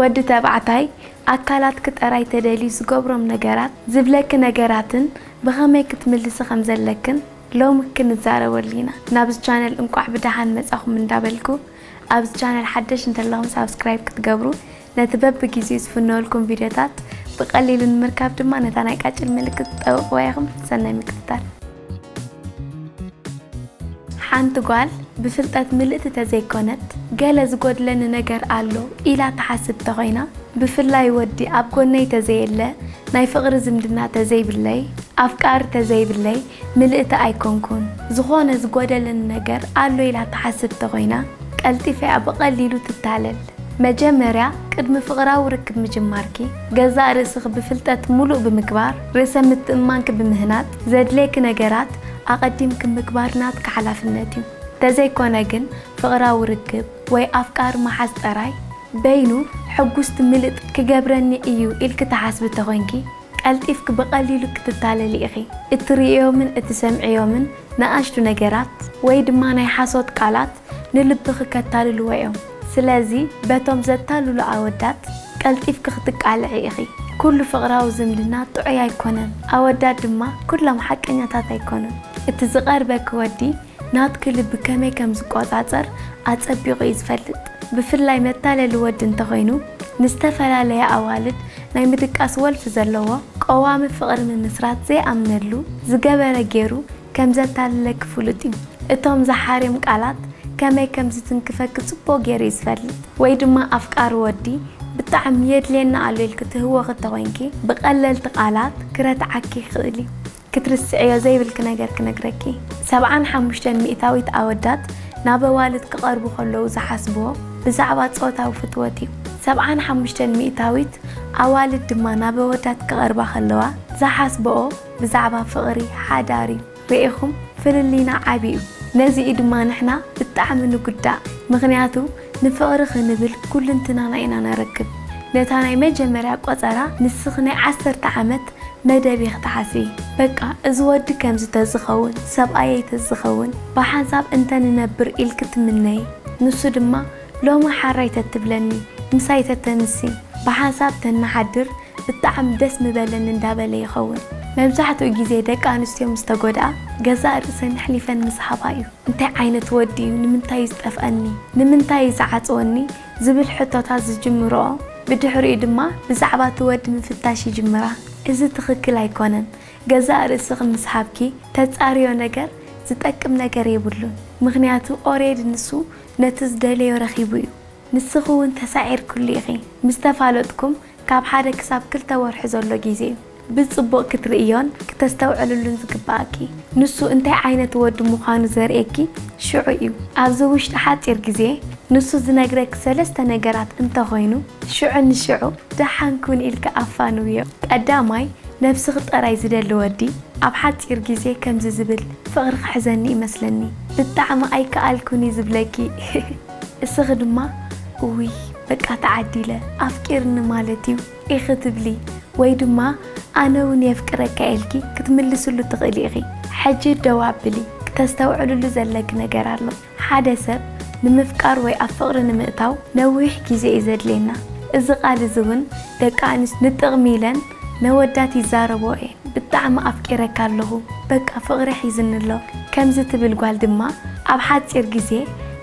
ወዲ ተባዕታይ ኣካላትኪ ጥራይ ተደልዩ ዝገብሮም ነገራት፣ ዝብለኪ ነገራትን ብኸመይ ክትምልሲ ከም ዘለክን ሎሚ ክንዛረበሉ ኢና። ናብዚ ቻነል እንቋዕ ብደሓን መጻኹም እንዳበልኩ፣ ኣብዚ ቻነል ሓደሽ እንተለኹም ሳብስክራይብ ክትገብሩ፣ ነቲ በብግዜኡ ዝፍነወልኩም ቪድዮታት ብቐሊሉ ንምርካብ ድማ ነታ ናይ ቃጭል ምልክት ትጠውቕዋ ኢኹም። ሰናይ ምክትታል። ሓንቲ ጓል ብፍልጠት ምልእቲ ተዘይኮነት፣ ገለ ዝጎድለኒ ነገር ኣሎ ኢላ ትሓስብ ተኾይና፣ ብፍላይ ወዲ ኣብ ጎነይ ተዘየለ፣ ናይ ፍቕሪ ዝምድና ተዘይብለይ፣ ኣፍቃሪ ተዘይብለይ፣ ምልእቲ ኣይኮንኩን። ዝኾነ ዝጎደለኒ ነገር ኣሎ ኢላ ትሓስብ ተኾይና፣ ቀልጢፋ እያ ብቐሊሉ ትታለል። መጀመርያ፣ ቅድሚ ፍቕራዊ ርክብ ምጅማርኪ፣ ገዛእ ርእስኺ ብፍልጠት ሙሉእ ብምግባር፣ ርእሰ ምትእምማንኪ ብምህናጽ፣ ዘድልየኪ ነገራት ኣቐዲምኪ ምግባር ናትኪ ሓላፍነት እዩ። ተዘይኮነ ግን፣ ፍቕራዊ ርክብ ወይ ኣፍቃሪ ምሓዝ ጥራይ በይኑ ሕጉስቲ ምልእቲ ክገብረኒ እዩ ኢልኪ ትሓስቢ ተኾይንኪ፣ ቀልጢፍኪ ብቐሊሉ ክትታለሊ ኢኺ። እትርእዮምን እትሰምዕዮምን ንኣሽቱ ነገራት ወይ ድማ ናይ ሓሶት ቃላት ንልብኺ ከታልልዎ እዮም። ስለዚ በቶም ዘታልሉ ኣወዳት ቀልጢፍኪ ክትቃልዒ ኢኺ። ኩሉ ፍቕራዊ ዝምድና ጥዑይ ኣይኮነን። ኣወዳት ድማ ኩሎም ሓቀኛታት ኣይኮኑን። እቲ ዝቐርበኪ ወዲ ናትኪ ልቢ ከመይ ከም ዝቆጻጸር ኣጸቢቑ እዩ ዝፈልጥ። ብፍላይ መታለሊ ወዲ እንተኾይኑ፣ ንዝተፈላለያ ኣዋልድ ናይ ምድቃስ ወልፊ ዘለዎ፣ ቀዋሚ ፍቕሪ ምምስራት ዘይኣምነሉ ዝገበረ ገይሩ ከም ዘታልለኪ ፍሉጥ እዩ። እቶም ዝሓርዮም ቃላት ከመይ ከም ዝትንክፈኪ ጽቡቕ ገይሩ እዩ ዝፈልጥ። ወይ ድማ ኣፍቃሪ ወዲ ብጣዕሚ የድልየኒ ኣሎ ኢልኪ ትህወኺ እንተኾይንኪ፣ ብቐለልቲ ቃላት ክረትዓኪ ይኽእል እዩ። ክትርስዕዮ ዘይብልኪ ነገር ክነግረኪ። ሰብዓን ሓሙሽተን ሚእታዊት ኣወዳት ናብ ኣዋልድ ክቐርቡ ከለዉ ዝሓስብዎ ብዛዕባ ጾታዊ ፍትወት እዩ። ሰብዓን ሓሙሽተን ሚእታዊት ኣዋልድ ድማ ናብ ኣወዳት ክቐርባ ከለዋ ዝሓስብኦ ብዛዕባ ፍቕሪ ሓዳር እዩ። ርኢኹም? ፍልልይና ዓቢ እዩ። ነዚ እዩ ድማ ንሕና ብጣዕሚ ንጉዳእ። ምኽንያቱ ንፍቕሪ ክንብል ኩልንትናና ኢና ነረክብ። ነታ ናይ መጀመርያ ቆጸራ ንስኺ ናይ ዓሰርተ ዓመት መደብ ኢኺ ትሓስቢ። በቃ፣ እዚ ወዲ ከምዚ ተዝኸውን፣ ሰብኣየይ ተዝኸውን፣ ብሓንሳብ እንተንነብር ኢልኪ ትምነዪ። ንሱ ድማ፣ ሎሚ ሓራይ ተትብለኒ፣ ምሳይ ተተንሲ፣ ብሓንሳብ ተንሓድር፣ ብጣዕሚ ደስ ምበለኒ እንዳበለ ይኸውን። መብዛሕትኡ ግዜ ደቂ ኣንስትዮ ምስ ተጎድኣ፣ ገዛእ ርእሰን ኣሕሊፈን ምስ ሃባ እዩ። እንታይ ዓይነት ወዲ እዩ? ንምንታይ እዩ ዝጠፍኣኒ? ንምንታይ እዩ ዝዓጽወኒ? ዝብል ሕቶታት ዝጅምርኦ፣ ብድሕሪኡ ድማ ብዛዕባ እቲ ወዲ ምፍታሽ ይጅምራ። እዚ ትኽክል ኣይኮነን። ገዛእ ርእስኺ ምስ ሃብኪ፣ ተጻርዮ ነገር ዝጠቅም ነገር የብሉን። ምኽንያቱ ኦሬዲ ንሱ ነቲ ዝደለዮ ረኺቡ እዩ። ንስኺ እውን ተሳዒርክሉ ኢኺ። ምስ ተፋለጥኩም ካብ ሓደ ክሳብ ክልተ ወርሒ ዘሎ ግዜ እዩ። ብጽቡቕ ክትርእዮን ክተስተውዕልሉን ዝግብኣኪ፣ ንሱ እንታይ ዓይነት ወዲ ምዃኑ ዘርእየኪ ሽዑ እዩ። ኣብዚ ውሽጢ ሓጺር ግዜ ንሱ ዝነግረኪ ሰለስተ ነገራት እንተኾይኑ፣ ሽዑ ንሽዑ ደሓን ኩን ኢልኪ ኣፋንውዮ። ቀዳማይ፣ ነብስኺ ጥራይ ዝደሊ ወዲ ኣብ ሓጺር ግዜ ከምዚ ዝብል፣ "ፍቕሪ ክሕዘኒ ይመስለኒ፣ ብጣዕሚ ኣይከኣልኩን እዩ ዝብለኪ." እስኺ ድማ፣ "እውይ፣ በቃ ተዓዲለ፣ ኣፍቂርኒ ማለት እዩ" ኢኺ ትብሊ፣ ወይ ድማ "ኣነ እውን የፍቅረካ" ኢልኪ ክትምልስሉ ትኽእሊ ኢኺ። ሕጂ ደው ኣብሊ፣ ክተስተውዕልሉ ዘለኪ ነገር ኣሎ። ሓደ ሰብ ንምፍቃር ወይ ኣብ ፍቕሪ ንምእታው ነዊሕ ግዜ እዩ ዘድልየና። እዚ ቃል እዚ እውን ደቂ ኣንስትዮ ንጥቕሚ ኢለን ነወዳት ይዛረብኦ እየን። "ብጣዕሚ ኣፍቂረካ ኣለኹ፣ በቃ ፍቕሪ ሒዝኒ ኣሎ" ከምዚ ትብል ጓል ድማ ኣብ ሓጺር ግዜ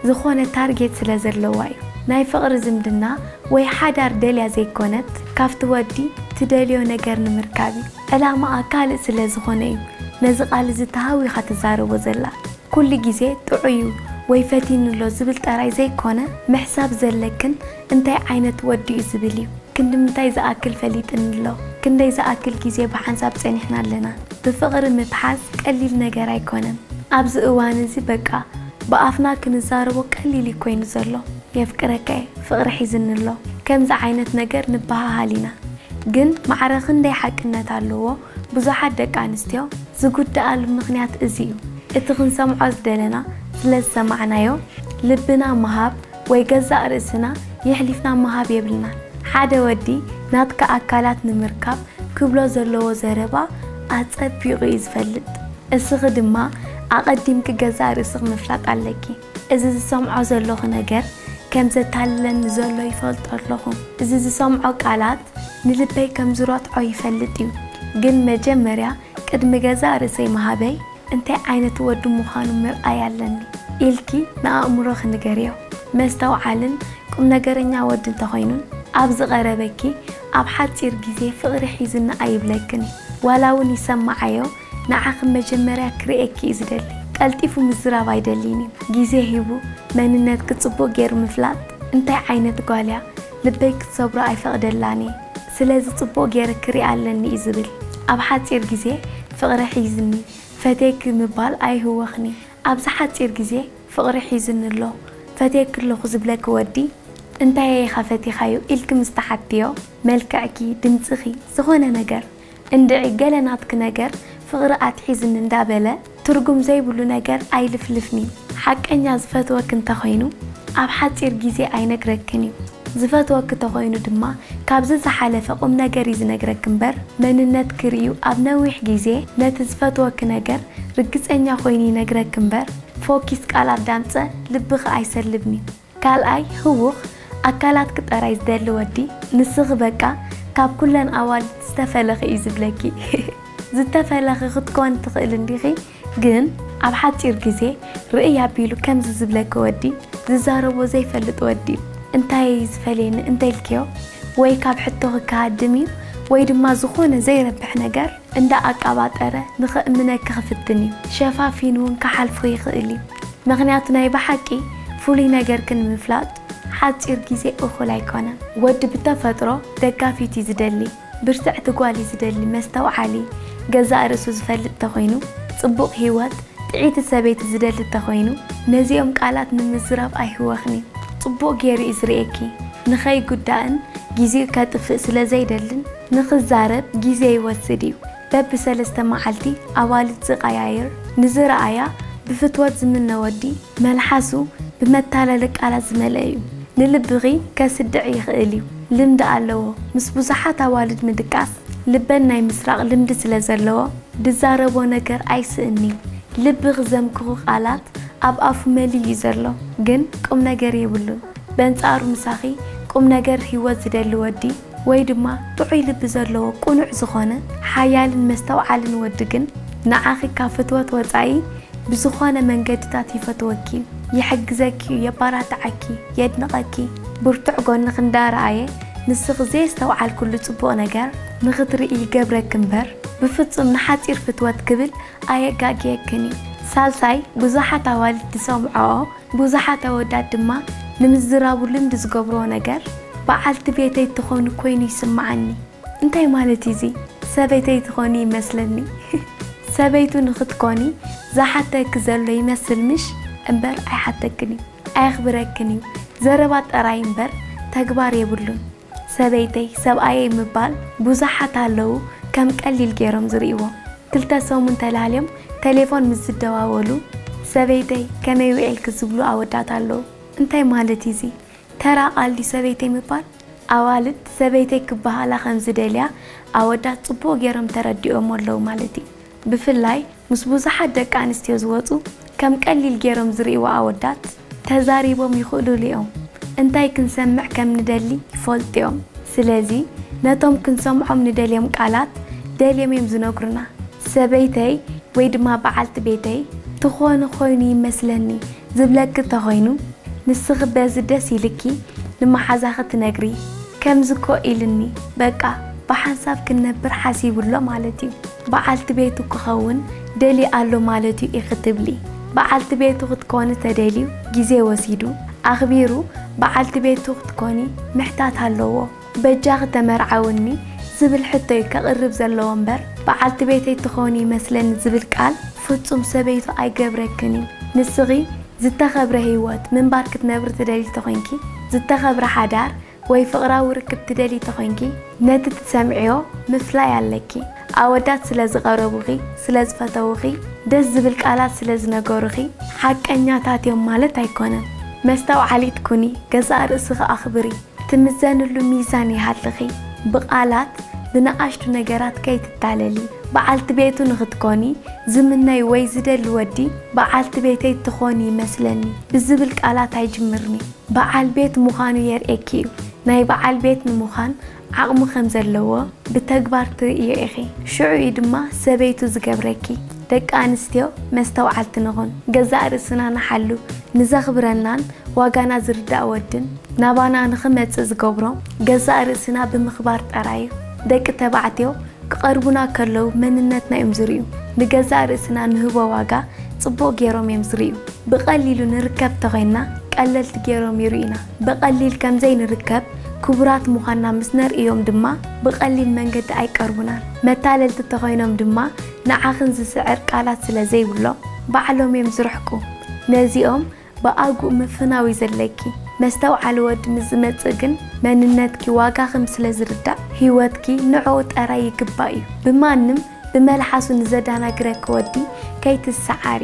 ዝኾነ ታርጌት ስለ ዘለዋ እዩ። ናይ ፍቕሪ ዝምድና ወይ ሓዳር ደልያ ዘይኮነት፣ ካብቲ ወዲ ትደልዮ ነገር ንምርካብ እዩ። ዕላማኣ ካልእ ስለ ዝኾነ እዩ ነዚ ቃል እዚ ተሃዊኻ ትዛረቦ ዘላ። ኩሉ ግዜ ጥዑይ እዩ ወይ ፈቲኒ ኣሎ ዝብል ጥራይ ዘይኮነ፣ ምሕሳብ ዘለክን እንታይ ዓይነት ወዲ እዩ ዝብል እዩ። ክንዲ ምንታይ ዝኣክል ፈሊጥኒ ኣሎ? ክንደይ ዝኣክል ግዜ ብሓንሳብ ጸኒሕና ኣለና? ብፍቕሪ ምትሓዝ ቀሊል ነገር ኣይኮነን። ኣብዚ እዋን እዚ በቃ ብኣፍና ክንዛረቦ ቀሊል እዩ ኮይኑ ዘሎ። "የፍቅረካ እየ፣ ፍቕሪ ሒዝኒ ኣሎ" ከምዚ ዓይነት ነገር ንበሃሃል ኢና። ግን ማዕረ ክንደይ ሓቅነት ኣለዎ፣ ብዙሓት ደቂ ኣንስትዮ ዝጉድኣሉ ምኽንያት እዚ እዩ። እቲ ክንሰምዖ ዝደለና ስለ ዝሰማዕናዮ፣ ልብና ምሃብ ወይ ገዛእ ርእስና የሕሊፍና ምሃብ የብልናን። ሓደ ወዲ ናትካ ኣካላት ንምርካብ ክብሎ ዘለዎ ዘረባ ኣጸቢቑ እዩ ዝፈልጥ። እስኺ ድማ ኣቐዲምኪ ገዛእ ርእስኺ ምፍላጥ ኣለኪ። እዚ ዝሰምዖ ዘለኹ ነገር ከም ዘታልለኒ ዘሎ ይፈልጦ ኣለኹ። እዚ ዝሰምዖ ቃላት ንልበይ ከም ዝረትዖ ይፈልጥ እዩ። ግን መጀመርያ ቅድሚ ገዛእ ርእሰይ ምሃበይ እንታይ ዓይነት ወዲ ምዃኑ ምርኣይ ኣለኒ ኢልኪ ንኣእምሮኺ ንገርዮ። መስተውዓልን ቁም ነገረኛ ወዲ እንተኾይኑን ኣብ ዝቐረበኪ ኣብ ሓጺር ግዜ ፍቕሪ ሒዝኒ ኣይብለክን እዩ። ዋላ እውን ይሰማዓዮ ንዓኺ መጀመርያ ክርእየኪ እዩ ዝደሊ። ቀልጢፉ ምዝራብ ኣይደልይን እዩ። ግዜ ሂቡ መንነትኪ ጽቡቕ ገይሩ ምፍላጥ እንታይ ዓይነት ጓል እያ ልበይ ክትሰብሮ ኣይፈቕደላን እየ። ስለዚ ጽቡቕ ገይረ ክሪኣ ኣለኒ እዩ ዝብል። ኣብ ሓጺር ግዜ ፍቕሪ ሒዝኒ ፈትየኪ ምባል ኣይህወኽን እዩ። ኣብዚ ሓጺር ግዜ ፍቕሪ ሒዝኒ ኣሎ ፈትየኪ ኣለኹ ዝብለኪ ወዲ እንታይ ኢኻ ፈቲኻዮ ኢልኪ ምስ ትሓትዮ መልክዕኪ፣ ድምጽኺ፣ ዝኾነ ነገር እንድዒ ገለ ናትኪ ነገር ፍቕሪ ኣትሒዝኒ እንዳበለ ትርጉም ዘይብሉ ነገር ኣይልፍልፍን እዩ። ሓቀኛ ዝፈትወኪ እንተኾይኑ ኣብ ሓጺር ግዜ ኣይነግረክን እዩ። ዝፈትወኪ ተኾይኑ ድማ ካብዚ ዝሓለፈ ቁም ነገር እዩ ዝነግረኪ እምበር መንነትኪ ርእዩ ኣብ ነዊሕ ግዜ ነቲ ዝፈትወኪ ነገር ርግጸኛ ኮይኑ ይነግረኪ እምበር ፎኪስ ቃላት ዳምጸ ልብኺ ኣይሰልብን እዩ። ካልኣይ ህዉኽ ኣካላትኪ ጥራይ ዝደሊ ወዲ ንስኺ በቃ ካብ ኩለን ኣዋልድ ዝተፈለኺ እዩ ዝብለኪ። ዝተፈለኺ ክትኮኒ ትኽእሊ እንዲኺ ግን ኣብ ሓጺር ግዜ ርእይ ኣቢሉ ከምዚ ዝብለኪ ወዲ ዝዛረቦ ዘይፈልጥ ወዲ እዩ። እንታይ እዩ ዝፈልየኒ እንተኢልክዮ ወይ ካብ ሕቶኺ ክሃድም እዩ ወይ ድማ ዝኾነ ዘይረብሕ ነገር እንዳ ኣቃባጠረ ንኸእምነኪ ክፍትን እዩ። ሸፋፊኑ እውን ክሓልፎ ይኽእል እዩ። ምኽንያቱ ናይ ብሓቂ ፍሉይ ነገርኪ ንምፍላጥ ሓጺር ግዜ እኹል ኣይኮነን። ወዲ ብተፈጥሮ ደጋፊት እዩ ዝደሊ። ብርትዕቲ ጓል እዩ ዝደሊ። መስተውዓሊ፣ ገዛእ ርእሱ ዝፈልጥ ተኾይኑ፣ ጽቡቕ ህይወት፣ ጥዕይቲ ሰበይቲ ዝደሊ ተኾይኑ፣ ነዚኦም ቃላት ንምዝራብ ኣይህወኽን እዩ። ጽቡቕ ገይሩ እዩ ዝርእየኪ። ንኸይጉዳእን ግዜኡ ከጥፍእ ስለ ዘይደልን ንኽዛረብ ግዜ ይወስድ እዩ። በብሰለስተ መዓልቲ ኣዋልድ ዝቐያይር ንዝረኣያ ብፍትወት ዝምነ ወዲ መልሓሱ ብመታለሊ ቃላት ዝመልአ እዩ። ንልብኺ ከስድዕ ይኽእል እዩ። ልምዲ ኣለዎ። ምስ ብዙሓት ኣዋልድ ምድቃስ ልበን ናይ ምስራቕ ልምዲ ስለ ዘለዎ ድዛረቦ ነገር ኣይስእን እዩ። ልብኺ ዘምክኹ ቃላት ኣብ ኣፉ መሊኡ እዩ ዘሎ፣ ግን ቁም ነገር የብሉን። በንጻሩ ምሳኺ ቁም ነገር ህይወት ዝደሊ ወዲ ወይ ድማ ጥዑይ ልቢ ዘለዎ ቅኑዕ ዝኾነ ሓያልን መስተውዓልን ወዲ ግን ንዓኺ ካብ ፍትወት ወጻኢ ብዝኾነ መንገድታት ይፈትወኪ፣ ይሕግዘኪ፣ የባራትዓኪ፣ የድንቐኪ። ብርቱዕ ጎንኺ እንዳረኣየ ንስኺ ዘየስተውዓልክሉ ጽቡቕ ነገር ንኽትርኢ ይገብረኪ እምበር ብፍጹም ንሓጺር ፍትወት ክብል ኣየጋግየክን እዩ። ሳልሳይ ብዙሓት ኣዋልድ ዝሰምዖኦ ብዙሓት ኣወዳት ድማ ንምዝራቡ ልምዲ ዝገብርዎ ነገር በዓልቲ ቤተይ ትኾኒ ኮይኑ ይስምዓኒ። እንታይ ማለት እዩ እዚ? ሰበይተይ ትኾኒ ይመስለኒ። ሰበይቱ ንኽትኮኒ ዝሓተኪ ዘሎ ይመስል ምሽ? እምበር ኣይሓተክን እዩ። ኣየኽብረክን እዩ። ዘረባ ጥራይ እምበር ተግባር የብሉን። ሰበይተይ፣ ሰብኣየይ ምባል ብዙሓት ኣለዉ ከም ቀሊል ገይሮም ዝርእይዎ። ክልተ ሰሙን ተላልዮም ተሌፎን ምስ ዝደዋወሉ ሰበይተይ ከመይ ውዒልኪ ዝብሉ ኣወዳት ኣለዉ። እንታይ ማለት እዩ እዚ? ተራ ቃል ድዩ ሰበይተይ ምባል? ኣዋልድ ሰበይተይ ክበሃላ ከም ዝደልያ ኣወዳት ጽቡቕ ገይሮም ተረዲኦም ኣለዉ ማለት እዩ። ብፍላይ ምስ ብዙሓት ደቂ ኣንስትዮ ዝወጹ ከም ቀሊል ገይሮም ዝርእይዎ ኣወዳት ተዛሪቦም ይኽእሉሉ እዮም። እንታይ ክንሰምዕ ከም ንደሊ ይፈልጡ እዮም። ስለዚ ነቶም ክንሰምዖም ንደልዮም ቃላት ደልዮም እዮም ዝነግሩና። ሰበይተይ ወይ ድማ በዓልቲ ቤተይ ትኾኒ ኮይኑ ይመስለኒ ዝብለኪ እንተኾይኑ ንስኺ በዚ ደስ ኢልኪ ንመሓዛኺ ትነግሪ። ከምዚ እኮ ኢልኒ በቃ ብሓንሳብ ክንነብር ሓሲቡ ኣሎ ማለት እዩ። በዓልቲ ቤቱ ክኸውን ደልዩ ኣሎ ማለት እዩ ኢኺ ትብሊ። በዓልቲ ቤቱ ክትኮኒ ተደልዩ ግዜ ወሲዱ ኣኽቢሩ በዓልቲ ቤቱ ክትኮኒ ምሕታት ኣለዎ። በጃኺ ተመርዓውኒ ዝብል ሕቶ እዩ ከቕርብ ዘለዎ እምበር በዓልቲ ቤተይ ትኾኒ ይመስለኒ ዝብል ቃል ፍጹም ሰበይቱ ኣይገብረክን እዩ። ንስኺ ዝተኸብረ ህይወት ምንባር ክትነብሪ ትደልዪ ተኾይንኪ፣ ዝተኸብረ ሓዳር ወይ ፍቕራዊ ርክብ ትደልዪ ተኾይንኪ፣ ነቲ ትሰምዕዮ ምፍላይ ኣለኪ። ኣወዳት ስለ ዝቐረቡኺ፣ ስለ ዝፈተዉኺ፣ ደስ ዝብል ቃላት ስለ ዝነገሩኺ ሓቀኛታት እዮም ማለት ኣይኮነን። መስተውዓሊት ኩኒ፣ ገዛእ ርእስኺ ኣኽብሪ። ትምዘንሉ ሚዛን ይሃልኺ። ብቓላት ብንኣሽቱ ነገራት ከይትታለሊ። በዓልቲ ቤቱ ንኽትኮኒ ዝምነይ ወይ ዝደሊ ወዲ፣ በዓልቲ ቤተይ ትኾኒ ይመስለኒ ብዝብል ቃላት ኣይጅምርኒ። በዓል ቤት ምዃኑ የርእየኪ እዩ። ናይ በዓል ቤት ንምዃን ዓቕሚ ከም ዘለዎ ብተግባር ትርእዮ ኢኺ። ሽዑ እዩ ድማ ሰበይቱ ዝገብረኪ። ደቂ ኣንስትዮ መስተውዓልቲ ንኹን። ገዛእ ርእስና ንሓሉ። ንዘኽብረናን ዋጋና ዝርዳእ ወድን ናባና ንኽመጽእ ዝገብሮ ገዛእ ርእስና ብምኽባር ጥራይ እዩ። ደቂ ተባዕትዮ ክቐርቡና ከለዉ መንነትና እዮም ዝርእዩ። ንገዛእ ርእስና ንህቦ ዋጋ ጽቡቕ ገይሮም እዮም ዝርእዩ። ብቐሊሉ ንርከብ ተኾይንና ቀለልቲ ገይሮም ይርእዩና። ብቐሊል ከም ዘይንርከብ ክቡራት ምዃንና ምስ ነርእዮም ድማ ብቐሊል መንገዲ ኣይቀርቡናን። መታለልቲ ተኾይኖም ድማ ንዓኽን ዝስዕር ቃላት ስለ ዘይብሎም ባዕሎም እዮም ዝርሕቁ። ነዚኦም ብኣግኡ ምፍናው እዩ ዘለኪ። መስተውዓሊ ወዲ ምስ ዝመጽእ ግን መንነትኪ ዋጋ ከም ስለ ዝርዳእ ህይወትኪ ንዕኡ ጠራይ ይግባእ እዩ። ብማንም ብመልሓሱ ንዘዳናግረኪ ወዲ ከይትሰዓሪ።